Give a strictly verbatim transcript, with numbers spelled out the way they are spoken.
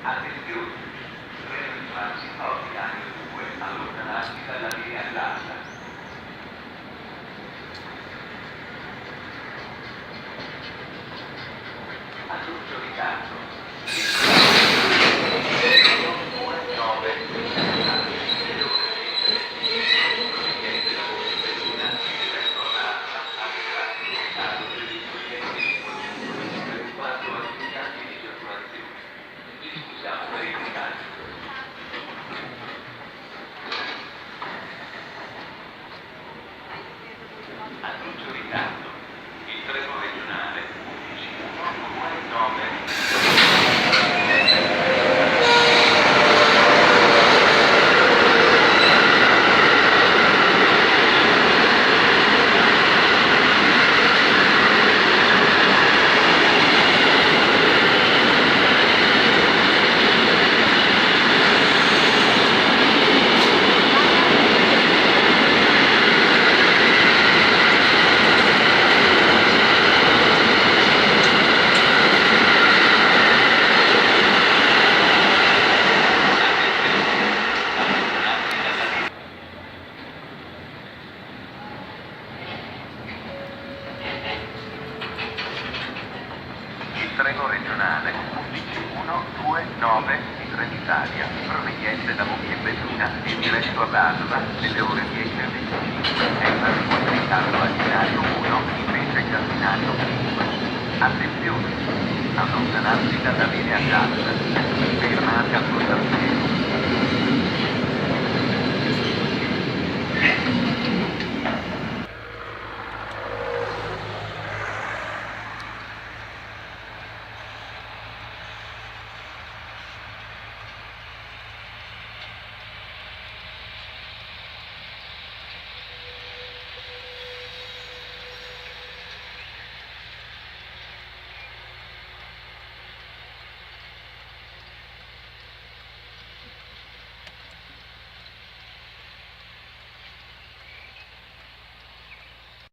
Attenzione! Treno in transito a binario due, allontanarsi dalla linea gialla. Annuncio ritardo. Il treno due nove, Annuncio ritardo. Il treno regionale undici uno due nove. Il treno regionale undici uno due nove di Trenitalia, proveniente da Monte Beluna e diretto a Padova nelle ore dieci e venticinque, è in arrivo in ritardo al binario uno, invece che al binario cinque. Attenzione! Allontanarsi dalla linea gialla. Fermate al cortile.